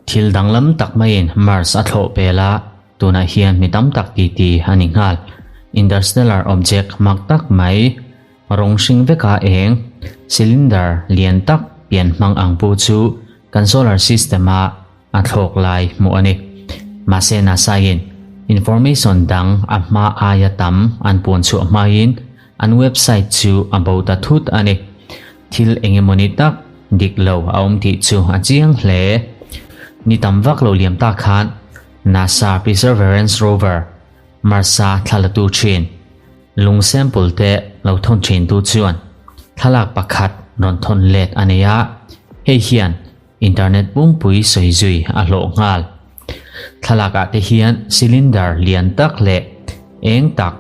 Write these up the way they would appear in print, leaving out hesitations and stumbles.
Thil danglam tak maiin Mars a thlawh pel a, tunah hian mi tam tak titi a ni nghal. Interstellar object mak tak mai, rawng hring veka eng, cylinder lian tak pian hmang ang pu chu kan solar system-a a thlawk lai hmuh a ni. Mahse NASA-in information dang a hma aia tam an puan chhuah hmain an website chu a bo ta thut a ni. Thil engemawni tak dik lo a awm tih chu a chiang hle. Ni tam vak lo liam tak khan NASA Perseverance Rover Mars-a thla la tu thin lung sample te lo thawn thin tu chuan thlalak pakhat rawn thawn let a nei a, hei hian Internet pumpui sawi zui a hlawh nghal. Thlalak ah te hian cylinder lian tak leh eng tak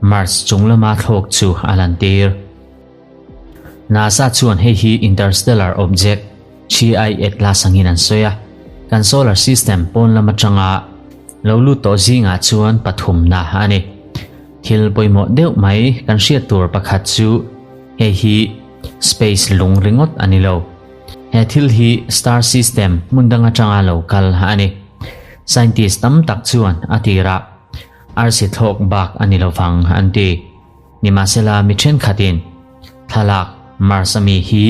Mars chung lama thlawk chu a lantir. NASA chuan hei hi interstellar object Chi Atlas angin an sawi a, kan solar system pawn lam atanga lo lut tawh zingah chuan pathumna a ni. Thil pawimawh deuh mai kan hriat tur pakhat chu hei hi space lung ringawt a ni lo. He thil hi star system hmun dang atanga lo kal a ni. Scientist tam tak chuan a tirah arsi thlawk bak a ni lovang an ti. Nimahsela mi thenkhatin thlalak Mars ami hi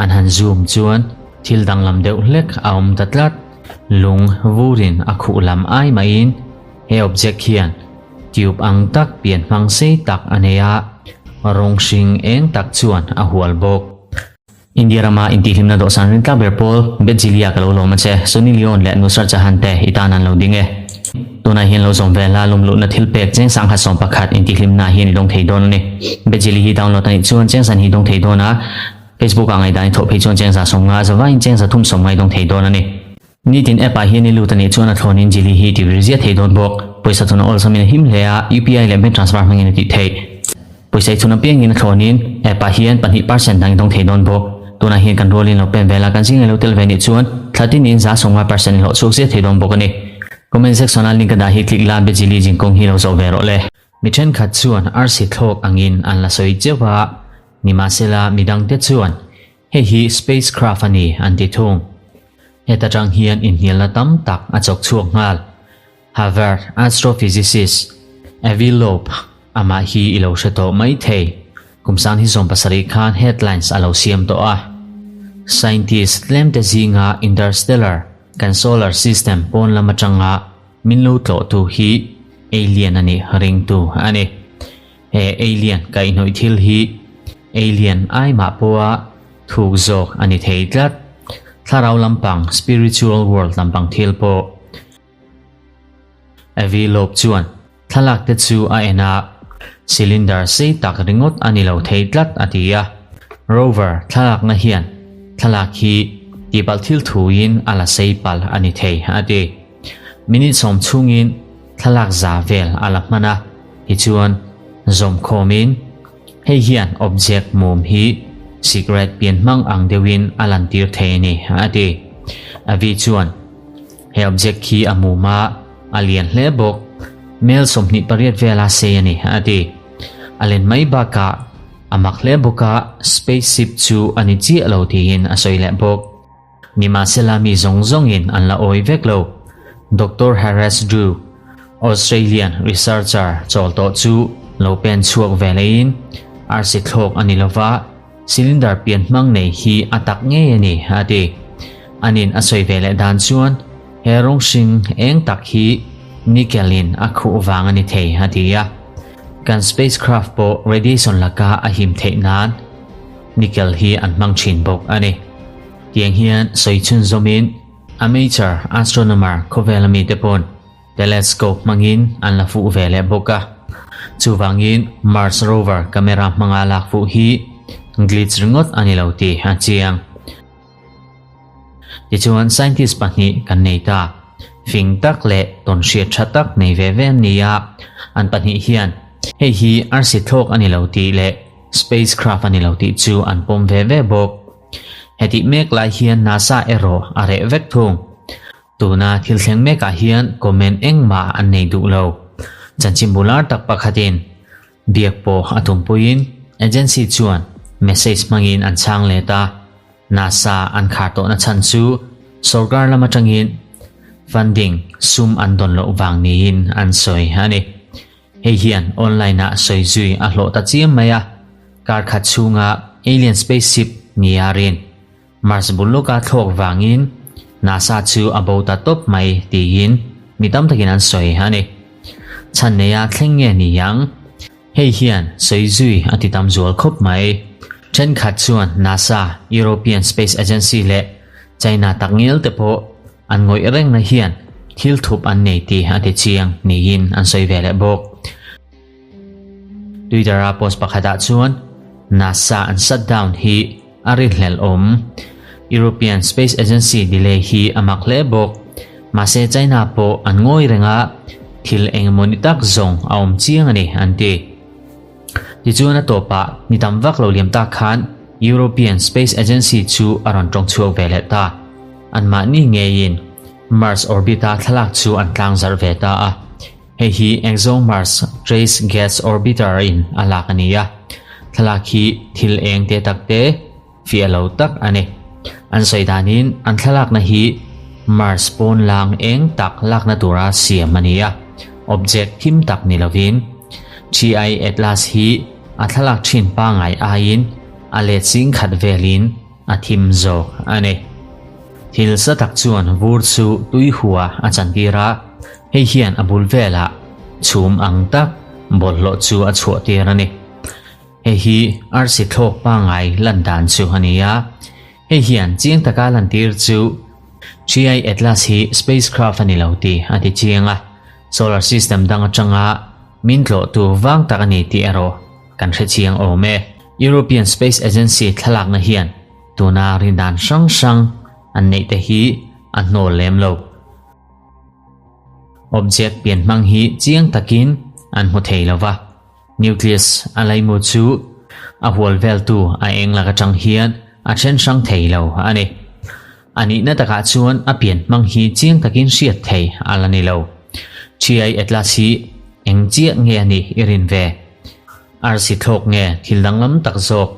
an han zoom chuan thil danglam deuh hlek a awm ta tlat. Lung vurin a khuh lam ai maiin he object hian tube ang tak pian hmang sei tak a nei a, rawng hring eng tak chuan a hual bawk. India rama intihhlimna dawhsan rintlak ber pawl Betzilia ka lo lawm a che, Sunny Leone leh Nusrat Jahan te i tan an lo ding e. Tunah hian lo zawm vel a, lumluhna thil pek cheng sangha 11 intihhlimna hian i dawng thei dawn a ni. Betzili hi download a nih chuan cheng san hi dawng thei dawn a, Facebook ah ngaihdan i thawh phei chuan cheng za 50 zavaiin cheng za thum 50 i dawng thei dawn a ni. Nitin app ah hian i lut a nih chuan a thlawnin Jili hi ti vir ziah thei dawn bawk. Pawisa thun a awlsamin a him hle a, UPI leh bank transfer hmangin a tih theih. Pawisa i thun apiangin a thlawnin app ah hian pahnih percent dang i dawng thei dawn bawk. Tunah hian kan rualin lo pen vel a, kan zing lo tel ve nih chuan thla tinin 50 percent i hlawh chhuak ziah thei dawn bawk a ni. Comment section a link a dah hi click la, Bejili zingkawng hi lo zawh ve rawh le. Mi thenkhat chuan arsi thlawk angin an la sawi cheuh a, nimahsela midangte chuan Hei hi spacecraft a ni an ti thung. Heta tang hian inhnialna tam tak a chawk chhuak nghal. Harvard astrophysicist Avi Loeb amah hi i lo hre tawh mai thei. Kum sang hi 70 khan headlines a lo siam tawh a. Scientist tlemte zinga interstellar kan solar system pawn lam atanga min lo tlawhtu hi alien a nih ringtu a ni. He alien kaihhnawih thil hi alien ai mah pawha thuk zawk a ni thei tlat. Thlarau lampang, spiritual world lampang thil pawh. Avi Loeb chuan thlalak te chu a en a, cylinder sei tak ringawt a ni lo thei tlat a ti a. Rover thlalakna hian thlalak hi tihpalh thil thuin a la sei palh a ni thei a ti. Minute sawm chhungin thlalak za vel a la hman a, tichuan zawm khawmin hei hian object mum hi cigarette pian hmang ang deuhin a lantir thei a ni a ti. Avi chuan he object hi a mum a, a lian hle bawk, mel 28 vela sei a ni a ti. A len mai bakah a mak hle bawk a, spaceship chu a ni chiah lo tiin a sawi leh bawk. Nimahsela mi zawng zawngin an la awi vek lo. Doctor Harris Drew, Australian researcher chawl tawh chu lo pen chhuak ve leiin, arsi thlawk a ni lova, cylinder pian hmang nei hi a tak ngei a ni, a ti. Anin a sawi ve leh dan chuan he rawng hring eng tak hi nickel in a khuh vang a ni thei, a ti a. Kan spacecraft pawh radiation laka a him theih nan nickel hi an hmang thin bawk a ni. Tiang hian sawi chhunzawmin amateur astronomer khawvela mite pawn telescope hmangin an la fuh ve leh bawk a. Chuvangin Mars rover camera hmanga lak fuh hi glitch ringawt a ni lo tih a chiang. Tichuan scientist pahnih kan nei ta. Fing tak leh tawnhriat tha tak nei ve ve an ni a, an pahnih hian hei hi arsi thlawk a ni lo tih leh spacecraft a ni lo tih chu an pawm ve ve bawk. Hetih mek lai hian NASA erawh a reh vek thung. Tuna thil thleng mekah hian comment engmah an nei duh lo. Chanchinbu lar tak pakhatin biak pawh a tumpuiin agency chuan message hmangin an chhang let a. NASA an khar tawhna chhan chu sorkar lam atangin funding sum an dawn loh vang niin an sawi a ni. Hei hian online ah sawi zui a hlawh ta chiam mai a, kar khat chhunga alien spaceship nia rin Mars bul lawka thlawk vangin NASA chu a bo ta tawp mai tiin mi tam takin an sawi a ni. Chhan neia thleng nge ni ang? Hei hian sawi zui a ti tam zual khawp mai. Thenkhat chuan NASA, European Space Agency leh China takngial te pawh an ngawih rengna hian thil thup an nei tih a ti chiang niin an sawi ve leh bawk. Twitter-a post pakhatah chuan NASA an shutdown hi a rinhlelh awm. European Space Agency delay hi a mak hle bawk. Mahse China pawh an ngawi reng a, thil engemaw ni tak zawng a awm chiang a ni an ti. Tichuan a tawpah ni tam vak lo liam tak khan European Space Agency chu a rawn tawng chhuak ve leh ta. Anmahni ngeiin Mars orbit-a thlalak chu an tlang zarh ve ta a. Hei hi ExoMars Trace Gas Orbiter in a lak a ni a, thlalak hi thil eng te tak te fiah lo tak a ni. An sawi danin an thlalakna hi Mars pawn lang eng tak lakna tura siam a ni a, object thim tak ni lovin TI Atlas hi a thlalak thin pangai aiin a let zing khat velin a thim zawk a ni. Thil sa tak chuan vur chu tui hua a chantir a, hei hian a bul velah chhum ang tak bawlhhlawh chu a chhuah tir a ni. Hei hi arsi thlawk pangai lan dan chu a ni a, hei hian chiang taka lantir chu TI Atlas hi spacecraft a ni lo tih a ti chiang a, solar system dang atanga min tlawhtu vang tak a ni tih erawh kan hre chiang awm e. European Space Agency thlalakna hian tuna rindan hrang hrang an neih te hi a hnawl lem lo. Object pian hmang hi chiang takin an hmu thei lo va, nucleus a laimu chu a hual veltu a eng lak atang hian a then hrang thei lo a ni. A nihna takah chuan a pian hmang hi chiang takin hriat thei a la ni lo. TI Atlas hi eng chiah nge a nih i rin ve? Arsi thlawk nge thil danglam tak zawk?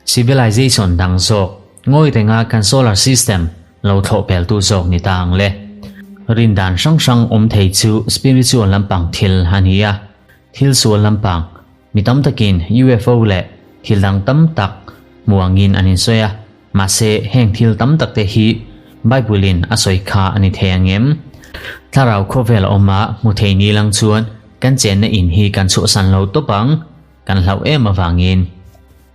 Civilization dang zawk ngawi renga kan solar system lo thlawh peltu zawk ni ta ang le. Rin dan hrang hrang awm thei chu spiritual lampang thil a ni a, thil sual lampang mi tam takin UFO leh thil dang tam tak hmu angin an insawi a, mahse heng thil tam tak te hi Bible in a sawi kha a ni thei ang em? Thlarau khawvel a awm a, hmu thei ni lang chuan kan chenna in hi kan chhuahsan lo tawp ang, kan hlauh em avangin.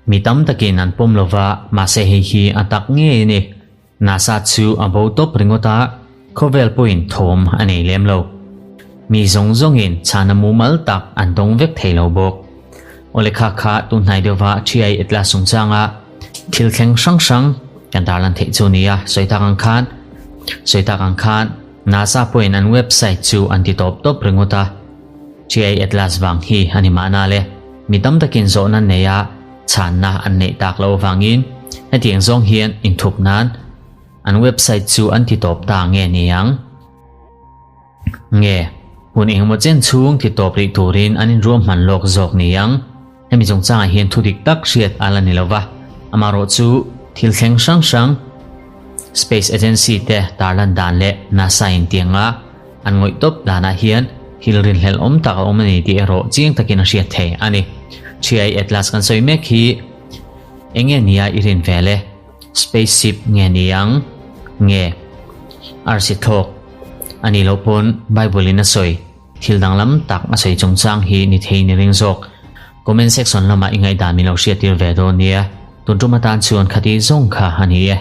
Mi tam takin an pawm lo va, mahse hei hi a tak ngei a ni. NASA chu a bo tawp ringawt a, khawvel pawhin thawm a nei lem lo. Mi zawng zawngin chhana mumal tak an dawng vek thei lo bawk. Awle kha kha tunhnai deuhva Ṭhiai Atlas chungchanga thil thleng hrang hrang kan tarlan theih chu nia, sawi tak ang khan sawi tak ang khan NASA pawhin an website chu an ti tawp tawp ringawt a. Ṭhiai Atlas vang hi a ni mahna le. Mi tam takin zawhna neia chhanna an neih tak loh avangin hetiang zawng hian inthup nan an website chu an ti tawp ta nge ni ang? Nge, hun engemaw chen chhung ti tawp rih turin an inruahman lawk zawk ni ang? Hemi chungchangah hian thu dik tak hriat a la ni lo va, amaherawh chu thil thleng hrang hrang Space Agency te tarlan dan leh NASA in tianga an ngawih tawp danah hian thil rinhlelh awm tak a awm a ni tih erawh chiang takin a hriat thei a ni. Ṭhiai Atlas kan sawi mek hi eng nge nia i rin vel e? Spaceship nge ni ang? Nge arsi thlawk a nih loh pawn Bible in a sawi. Thil danglam tak a sawi chungchang hi ni thei ni ring zawk. Comment section lamah i ngaihdan min lo hriattir ve dawn nia. Tun tum atan chuan khati zawng kha a ni e.